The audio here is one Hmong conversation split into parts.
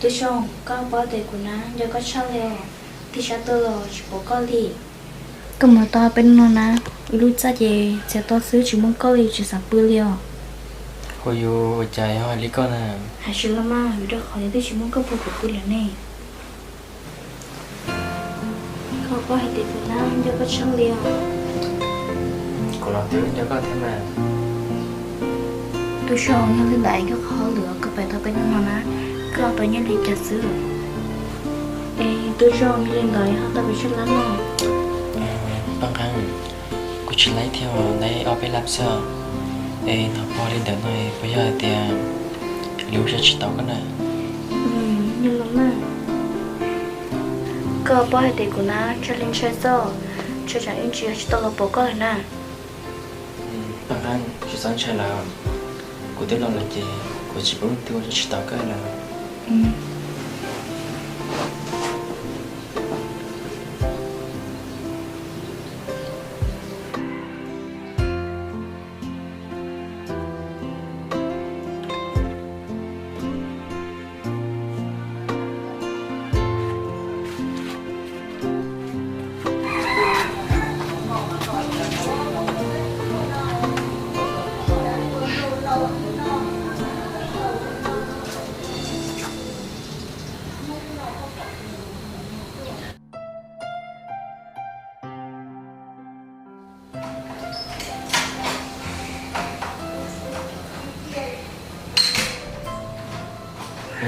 Tub Zoo, koj paub tias kuv nab nco koj tshaj li os, tij sab tuaj los tsis pom koj li. Koj mus tau peb hnub no na, wb lub txaj ces txias to xwb tsis muaj koj li tsis xav pw li os. Ua yus ua cas yog hais li koj na? Hais tsis los mas, vim rau qhov twb tsis muaj koj puag kuv pw lawm ne. Koj paub hais tias kuv nab nco koj tshaj li os. Kuv los twb nco koj thiab mas. Tub Zoo, yog li ntawd koj qhov hauj lwm koj pais tau peb hnub no na, koj tau nyiaj li cas xwb? Es Tub Zoo, yog li ntawd ho tau pes tsawg lab no? Paj Nqeeb, kuv tsis laib thiab, laib ob peb lab xwb. Es thaum pom li ntawd no puas yog hais tias lwm hnub saib tsis taus koj na? Yog los mas. Koj paub hais tias kuv nab ntshai li ntshai xwb, ntshai tsam ib ntsis tsis tau los pom koj lawm na. Paj Nqeeb, tsis txhob ntshai lawm, kuv twb los lawm ces kuv tsis pub leej twg ua tsis tau koj lawm.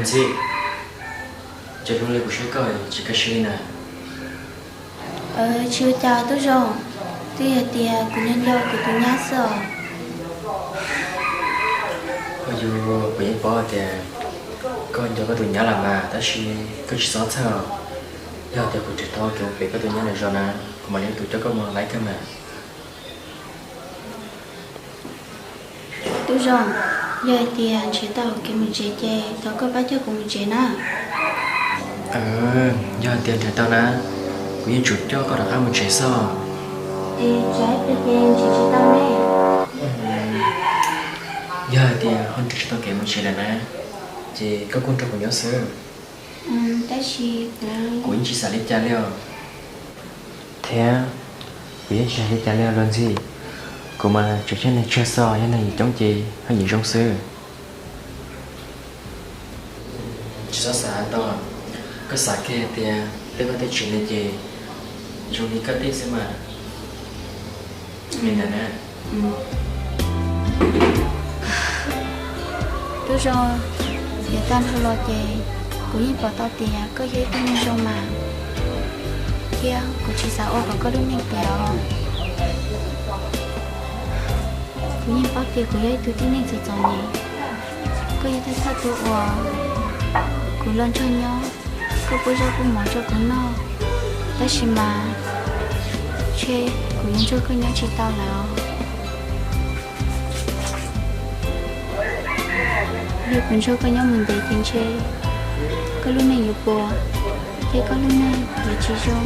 Ntxhi, cas hnub no kuv saib koj tsis kaj siab li na? Tsis ua cas Tub Zoo, twb yog tias kuv nco nco kuv tus nyab xwb os. Koj, yus, kuv yeej paub tias koj nco koj tus nyab lawm mas, tab sis koj tsis txhob txhawj os. Yog tias kuv nrhiav tau kev mus pem koj tus nyab lawm zos na, kuv mam li tus coj koj mus laib kawg mas. Tub Zoo, yog hais tias nrhiav tau kev mus tsev ces thov koj pab coj kuv mus tsev na. Yog hais tias nrhiav tau na, kuv yeej tsum coj koj rov qab mus tsev xwb. Es tsam ib pliag ces nrhiav tsis tau ne? Yog hais tias ho nrhiav tsis tau kev mus tsev lawm na, ces koj kuj nrog kuv nyob xwb. Tab sis kuv yeej tsis xav li cas li os. Thiab kuv yeej tsis hais li cas li os Luag Ntxhi. Kuv mas tsuas yog neeg tsawg xwb, yog neeg yim coob ces ho yim zoo xwb. Tsis txhob xav ntau, koj xav kiag hais tias tej vaj tej tsev no ces zoo li koj tej xwb mas. Li ntawd na. Tub Zoo, yav tag nrho los ces kuv yeej pom tau tias koj yog ib tug neeg zoo mas, thiab kuv tsis xav ua kom koj lub neej piam os. Kuv yeej paub tias kuv yog ib tug tib neeg txom txom nyem, koj yog thawj thawj tug uas kuv los nrog nyob, koj pub zaub pub mov rau kuv noj, tab sis mas ntshe kuv yuav nrog koj nyob tsis tau lawm os. Yog kuv nrog koj nyob mus ntev ces ntshe koj lub neej yuav puas, thiab koj lub neej yuav tsis zoo.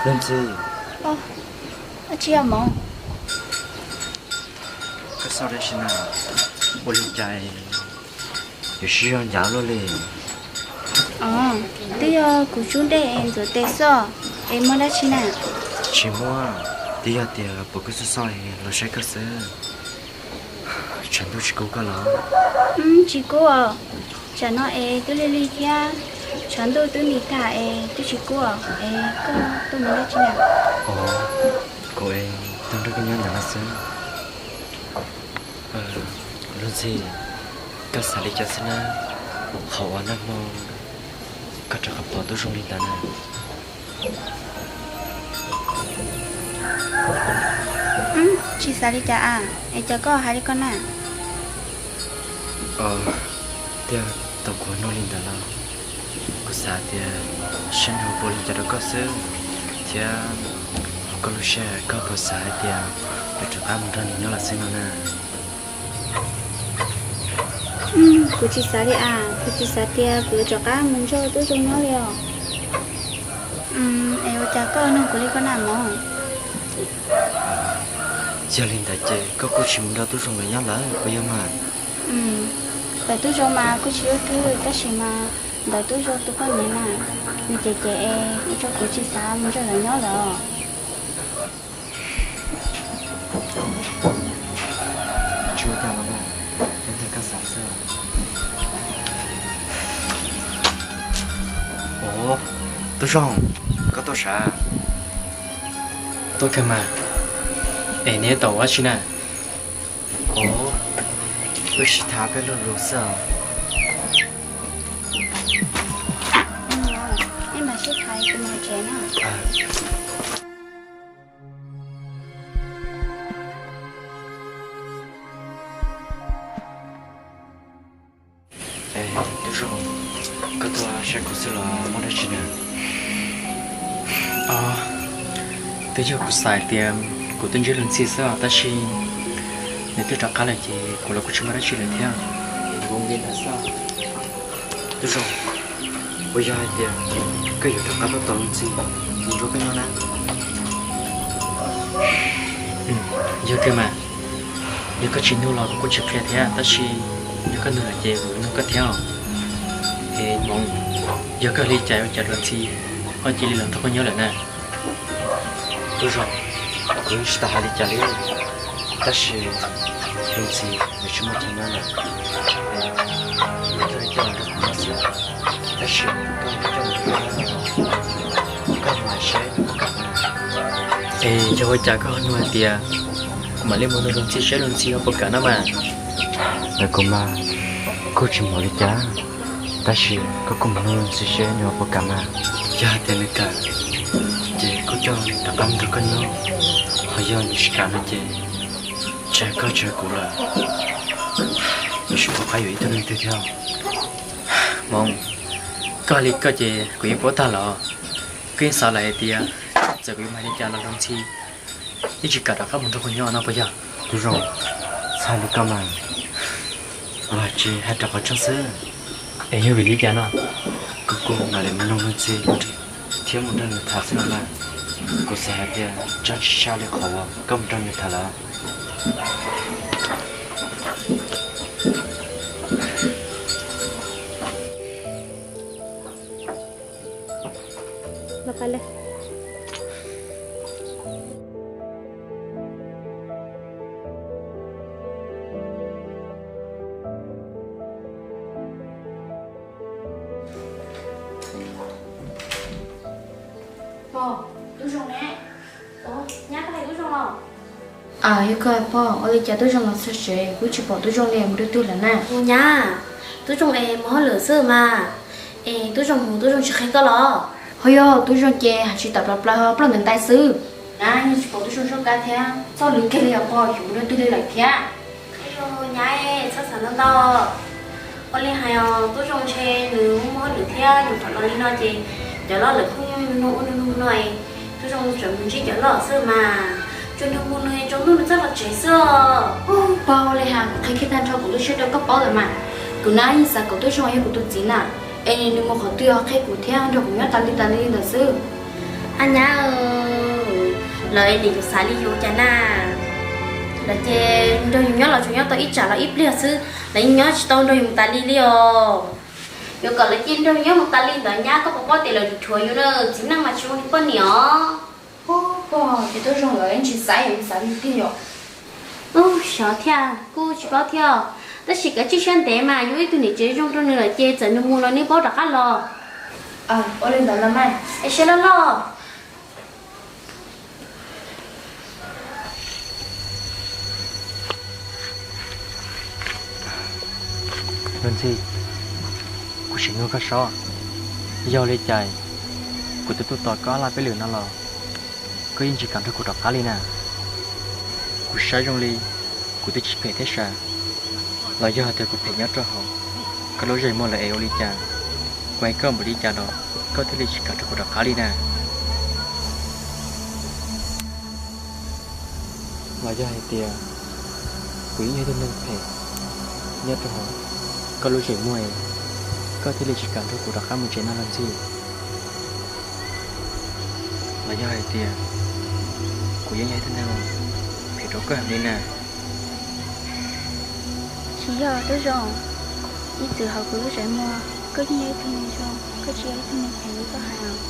Leej txiv, dab tsi os mog? Koj xauj dab tsi na? Ua li cas yuav sib zog ncav luaj li? Os, twb yog kuv tsub dej es ntxuav tes xwb, es muaj dab tsi na? Tsis muaj. Twb yog tias pom koj xoj xoj los saib koj xwb. Tshav ntuj tsis kub koj los? Tsis kub os. Tsam no es twb lig lig thiab, tshav ntuj twb nti tag es twb tsis kub os. Es koj tuaj mus dab tsi na? Kuv es tuaj nrog koj nyob ntawm no xwb. Luag ntxhi, koj xav li cas xwb na? Qhov uas nag hmo koj rov qab pom Tub Zoo li ntawd na. Tsis xav li cas a, es cas koj hais li koj na? Tiag, tau kuv nug li ntawd los kuv xav tias saib nws puas li cas rau koj xwb, thiab koj lub sij hawm koj puas xav hais tias yuav rov qab mus nrog nws nyob lawm xwb no na? Kuv tsis xav li as, kuv tsis xav tias kuv yuav rov qab mus nrog Tub Zoo nyob li os. Es ua cas koj nug kuv li koj na mog? Yog li ntawd ces koj kuj tsis mus nrog Tub Zoo nkawd nyob lawm puas yog mas? Ntawm Tub Zoo mas kuj tsis ua twg, tab sis mas ntawm Tub Zoo tus poj niam na, nws cem cem es ua rau kuv tsis xav mus nrog lawv nyob lawm. Tsis ua cas los mas, yog koj xav xwb. Ua, Tub Zoo, koj tuaj sav? Tuaj kawg mas. Es neb tau ua dab tsi na? Ua, wb sib tham peb lo lus xwb os. Nej mam sib tham, kuv mus tsev na. Tub Zoo, koj tuaj saib kuv xwb los muaj dab tsi na? Twb yog kuv xav hais tias kuv tuaj ntsib Luag Ntxhi xwb os, tab sis nws twb rov qab lawm ces kuv los kuj tsis muaj dab tsi lawm thiab. Tub Zoo, puas yog hais tias koj yuav rov qab tuaj tos Luag Ntxhi mus nrog koj nyob na? Yog kawg mas, yog koj tsis nug los kuv kuj tsis qhia thiab, tab sis yog koj nug lawm ces kuv nug koj thiab os. Es Hmoov, yog koj li cas ua cas Luag Ntxhi ho cia li los nrog koj nyob lawm na? Tub Zoo, kuv yeej tsis tau hais li cas li, tab sis Luag Ntxhi nws tsis muaj chaw nyob lawm, nws thiaj li coj los nrog kuv nyob xwb. Tab sis koj coj mus nrog koj nyob, koj mus hais seb nws puas kam na. Es yog ua cas koj ho nug hais tias kuv mam li mus nug Luag Ntxhi seb Luag Ntxhi ho puas kam na mas? Ntawm kuv mas kuj tsis npaum li cas, tab sis koj kuj mus nug Luag Ntxhi seb nws ho puas kam mas. Yog hais tias nws kam, ces kuj coj nws rov qab mus nrog koj nyob, ho yog nws tsis kam no ces tseg koj tseg kuv lawm, yuav tsum pub qab yuav ib tug leej twg thiab. Hmoov, koj hais li koj ces kuv yeej paub tag los. Koj yeej xav lawm hais tias txawm kuv yuav mus hais li cas los Luag Ntxhi yeej tsis kam rov qab mus nrog kuv nyob no puas yog? Tub Zoo, txhob hais li koj mas, los tsis hais rau qhov tseeb xwb. Es yog vim li cas no? Kuv kuj mam li mus nug Luag Ntxhi thiab mus nrog nws tham xwb no na. Kuv xav hais tias tsab tsis tshaj li qhov uas koj mus nrog nws tham lawm. Pog, Tub Zoo ne? Nyab, koj hais Tub Zoo los? Yog koj pog, ua li cas Tub Zoo los txog tsev kuv tsis pom Tub Zoo li, mus dab twg lawm na? Ua nyab, Tub Zoo es mus hauj lwm xwb mas. Es Tub Zoo mus Tub Zoo tsis qhia koj los? Ho yog Tub Zoo ces hais tsis tawm plaws plaws, ploj ntais ntais xwb. Nyab, yeej tsis pom Tub Zoo soj kab thiab txoj lwm kiag li os pog, xyov mus dab twg li lawm thiab. Nyab, txhob xav ntau ntau. Ua li hais os, Tub Zoo ntshe nws muaj hauj lwm thiab nyuam qhuav los li no ces cov loj lawm pheej nug ub nug no, Tub Zoo tseem mus ntsib cov loj xwb mas. Tsuas nrog mus nws tsaus ntuj nws txawj los tsev xwb os. Pog, ua li hais kuv qhia kiag tag nrho kuv lub siab rau koj paub lawm mas. Kuv nab yeej xav kom Tub Zoo yog kuv tus txiv na, es nws mus qhov twg ho qhia kuv thiab nrog kuv nyob tas li tas li ntawd xwb. A nyab, lawv es nws yuav xav li yus cas na? Lawv ces nrog yus nyob los tsuas nyob tau ib tsam los ib pliag xwb, lawv yeej nyob tsis tau nrog yus mus tas li li os. Yuav kom lawv cia nrog yus nyob mus tas li ntawd nyab, koj puas paub tias lawv yuav rhuav yus na, txiv neej mas tsis zoo li poj niam os. Ces Tub Zoo lawv yeej tsis xaiv, xav li tiag yom? Ub, xyov thiab, kuj tsis paub thiab. Tab sis kav tsij siab ntev mas, yus ib tug niam tsev zoo rau nws lawm ces txawm nws mus los nws paub rov qab los. Ua li ntawd los mas, es siab loj loj. Luag Ntxhi, kuv sim nug koj saib, yog li cas kuv twb tuaj tos koj ob laj peb lwm no los koj yeej tsis kam nrog kuv rov qab li na? Kuv saib zoo li kuv twb tsis phem thiab sas, los yog tias kuv phem nyob rau hauv koj lub zeem muag lawm es ua li cas kuv hais koj npaum li cas los koj thiaj li tsis kam nrog kuv rov qab li na? Los yog hais tias kuv yeej yog ib tug neeg phem nyob rau hauv koj lub zeem muag, koj thiaj li tsis kam nrog kuv rov qab mus tsev no Luag Ntxhi? Los yog hais tias kuv yeej yog ib tug neeg phem rau koj heev li na? Tsis yog Tub Zoo, ib txwm hauv kuv lub zeem muag koj yeej yog ib tug neeg zoo, koj tsis yog ib tug neeg phem li koj hais os.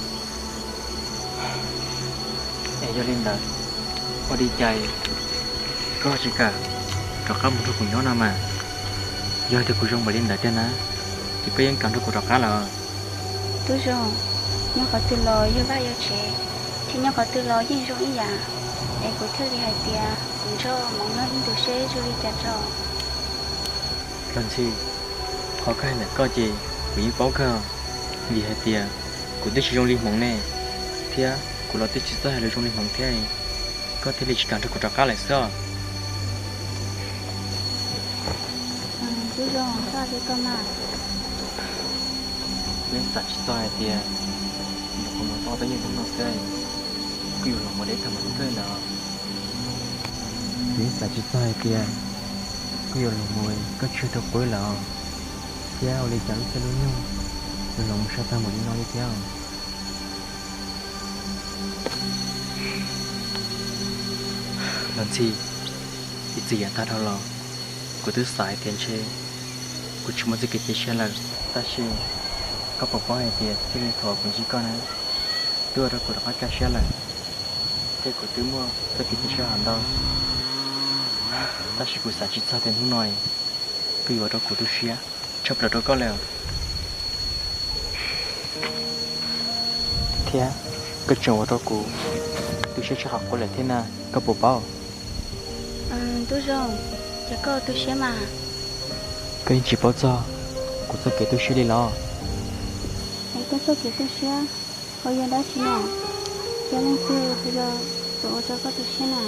Es yog li ntawd, ua li cas koj tsis kam rov qab mus nrog kuv nyob no mas? Yog tias kuv zoo npaum li ntawd tiag na, ces koj yeej kam nrog kuv rov qab los? Tub Zoo, nyob qhov twg los yog vaj yog tsev, ces nyob qhov twg los yeej zoo ib yam. Es kuv thiaj li hais tias kuv nrog Hmoov nyob ib ntus seb zoo li cas tso. Luag Ntxhi, qhov koj hais ntawm koj ces kuv yeej paub kawg, vim hais tias kuv twb tsis zoo li Hmoov ne, thiab kuv los twb tsis txawj hais lus zoo li Hmoov thiab, koj thiaj li tsis kam nrog kuv rov qab lawm xwb os. Tub Zoo, koj hais li ko mas. Kuv yeej xav tsis txog hais tias nyuam qhuav mus tau peb nyuag hnub no xwb, kuj yuav los mus deb tag mus ib kawg lawm. Kuv yeej xav tsis txog hais tias kuj yuav los mus koj tswj rau qub lawm os, thiab ua li cas lub caij lub nyoog yuav los mus sai tag npaum li no li thiab. Luag Ntxhi, ib txwm yav tag dhau los kuv twb xav hais tias ntshe kuv tsis muaj txoj kev cia siab lawm, tab sis koj puas paub hais tias txij li thaum kuv ntsib koj na, twb ua rau kuv rov qab kaj siab lawm, thiab kuv twb muaj txoj kev cia siab hov ntau. Tab sis kuv xav tsis txog tias hnub no koj yuav ua rau kuv tu siab tshaj plaws rau koj lawm, thiab koj tseem ua rau kuv tu siab tshaj qhov qub lawm thiab na, koj puas paub? Tub Zoo, ces koj tu siab mas. Koj yeej tsis paub txog kuv txoj kev tu siab li los? Es koj txoj kev tu siab ho yog dab tsi na? Yog leej twg ho yog tus ua rau koj tu siab na?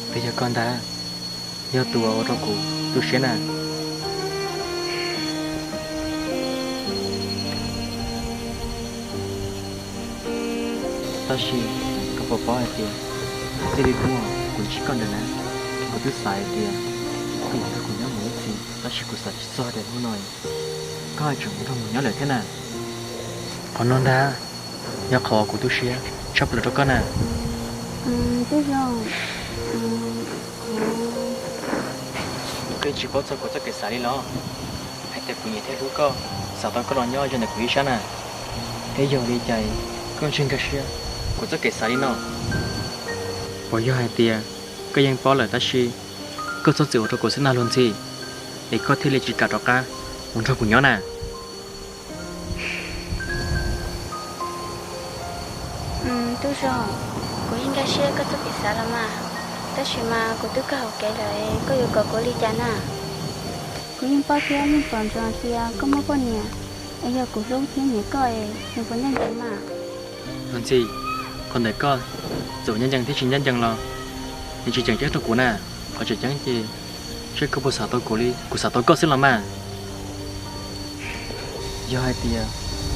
Twb yog koj ntag, yog tus uas ua rau kuv tu siab na. Tab sis koj puas paub hais tias txij li hnub uas kuv ntsib koj ntawm na, kuv twb xav hais tias koj yuav nrog kuv nyob mus ib txhis, tab sis kuv xav tsis txog tias hnub no koj haj tseem yuav nrog kuv nyob lawm thiab na. Qhov no ntag yog qhov uas kuv tu siab tshaj plaws rau koj na. Tub Zoo, koj yeej tsis paub txog kuv txoj kev xav li los, hais tias kuv nyiam thiab hlub koj, xav tau koj los nyob ze ntawm kuv ib sab na. Thiab yog li cas koj tseem nkag siab kuv txoj kev xav li no? Puas yog hais tias koj yeej paub lawm tab sis koj txhob txwm ua rau kuv xwb na Luag Ntxhi, es koj thiaj li tsis kam rov qab mus nrog kuv nyob na? Tub Zoo, kuv yeej nkag siab koj txoj kev xav los mas, tab sis mas kuv twb kawg hauv kev lawm, koj yuav kom kuv ua li cas na? Kuv yeej paub thiab yeej pom ntsoov tias koj muaj poj niam, es yog kuv hlub thiab nyiam koj es nws puas ncaj ncees mas? Luag Ntxhi, qhov ntawm koj txawm ncaj ncees thiab tsis ncaj ncees los nws tsis tseem ceeb rau kuv na. Qhov tseem ceeb ces seb koj puas xav tau kuv li kuv xav tau koj xwb los mas. Yog hais tias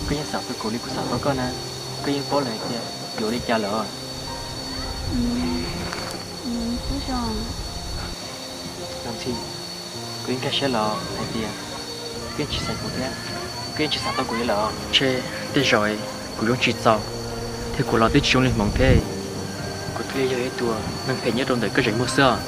koj yeej xav tau kuv li kuv xav tau koj na, koj yeej paub lawm hais tias yuav ua li cas lawm. Luag Ntxhi, koj yeej nkag siab los hais tias koj yeej tsis xaiv kuv thiab koj yeej tsis xav tau kuv li lawm. Ntshe tej zaum kuv zoo tsis txaus, thiab kuv los twb tsis zoo li Hmoov thiab, kuv thiaj li yog ib tug neeg phem nyob rau ntawm koj zeem muag xwb os.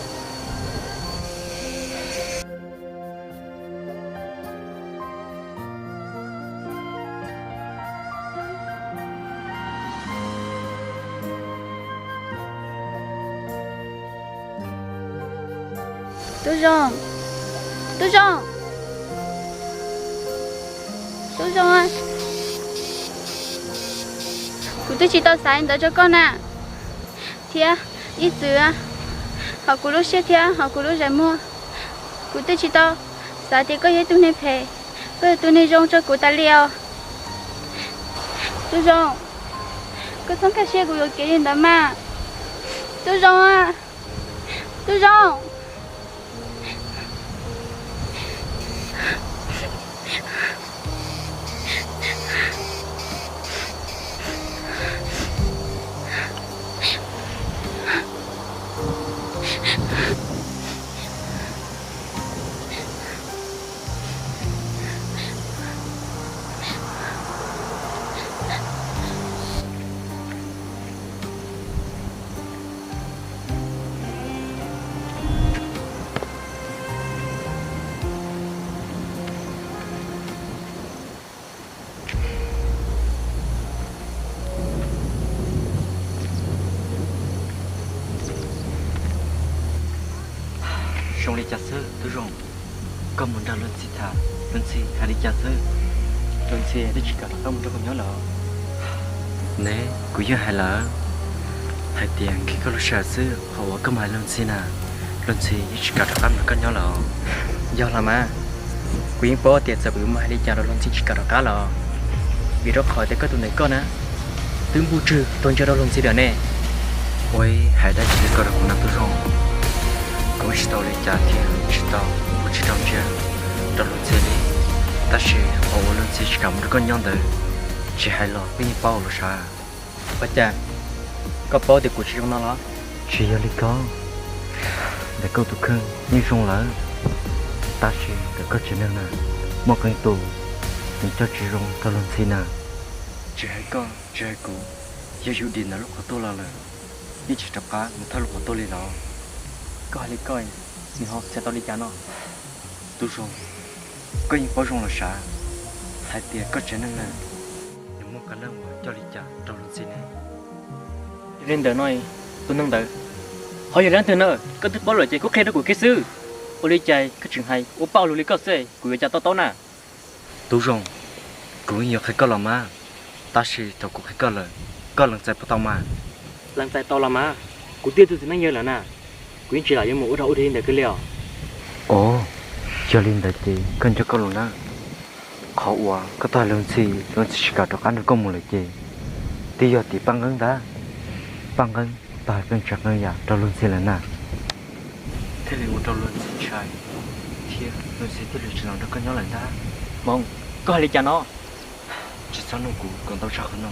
Tub Zoo, Tub Zoo, Tub Zoo, kuv twb tsis tau xav li ntawd rau koj na. Thiab ib txwm, hauv kuv lub siab thiab hauv kuv lub zais muag, kuv twb tsis tau xav tias koj yog ib tug neeg phem, koj yog tus neeg zoo rau kuv tas li os. Tub Zoo, koj txhob nkag siab kuv yuam kev li ntawd mas. Tub Zoo, Tub Zoo. Zoo li cas xwb Tub Zoo? Koj mus nrog luag ntxhi tham, luag ntxhi hais li cas xwb? Luag ntxhi twb tsis kam rov qab mus nrog koj nyob lawm. Ne, kuv yeej hais lawm hais tias nqhis koj lub sij hawm xwb, qhov uas koj mus hais luag ntxhi na, luag ntxhi yeej tsis kam rov qab mus nrog koj nyob lawm. Yog los mas, kuv yeej paub tias txawm kuv yuav mus hais li cas los luag ntxhi tsis kam rov qab los, vim rau qhov tias koj tus ntawm koj na twb npuj tswg tuag ntsia rau luag ntxhi lawm ne. Ua ib hais dab tsi li ko rau kuv na Tub Zoo? Kuv tsis tau li cas thiab tsis tau npuj tswg rau ntsia rau luag ntxhi li, tab sis qhov uas luag ntxhi tsis kam mus nrog koj nyob ntawd, tsis hais los koj yeej paub los sav. Ua cas koj paub tias kuv tsis zoo no los? Tsis yog li ko, ntawm koj tus kheej yeej zoo lawm, tab sis ntawm koj tsev neeg na, muaj qee tus nws coj tsis zoo rau luag ntxhi na. Tsis hais koj tsis hais kuv, yog yus dim ntawm lub qhov tuag los lawm, yeej tsis rov qab mus thawj lub qhov tuag li los. Koj hais li ko, nws ho txhais tau li cas no? Tub Zoo, koj yeej paub zoo los sav hais tias koj tsev neeg na, nws muaj qee leej uas coj li cas rau luag ntxhi ne. Yog li ntawd no, tus neeg ntawd ho yog leej twg na? Koj twb paub lawm ces koj qhia rau kuv kiag xwb. Ua li cas koj tseem hais ua paj ua lug li koj xwb, kuv yuav cas to taub na? Tub Zoo, kuv yeej yuav qhia koj los mas, tab sis thaum kuv qhia koj lawm, koj lees txais puas tau mas? Lees txais tau los mas, kuv twb yog tus txiv neej yawg lawm na, kuv yeej tsis lam yuav mus ua rau ua dog li ntawd kiag li os. Os, yog li ntawd ces koj nco koj lus na. Qhov uas koj tau hais luag ntxhi, luag ntxhi tsis kam rov qab nrog koj mus lawm ces twb yog tim Paj Nqeeb ntag. Paj Nqeeb tau hais pheej tsis qee yam rau luag ntxhi lawm na, thiaj li ua rau luag ntxhi ntshai, thiab luag ntxhi thiaj li tsis los nrog koj nyob lawm ntag. Hmoov, koj hais li cas no? Tsis txhob nug kuv kom ntau tshaj qhov no,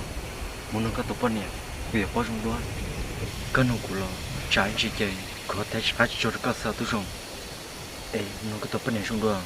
mus nug koj tus poj niam, kuv yuav paub zoo dua. Koj nug kuv los tsam ib ntsis ces kuv ho teb tsis qab tsis tsuag rau koj xwb Tub Zoo. Es mus nug koj tus poj niam zoo dua.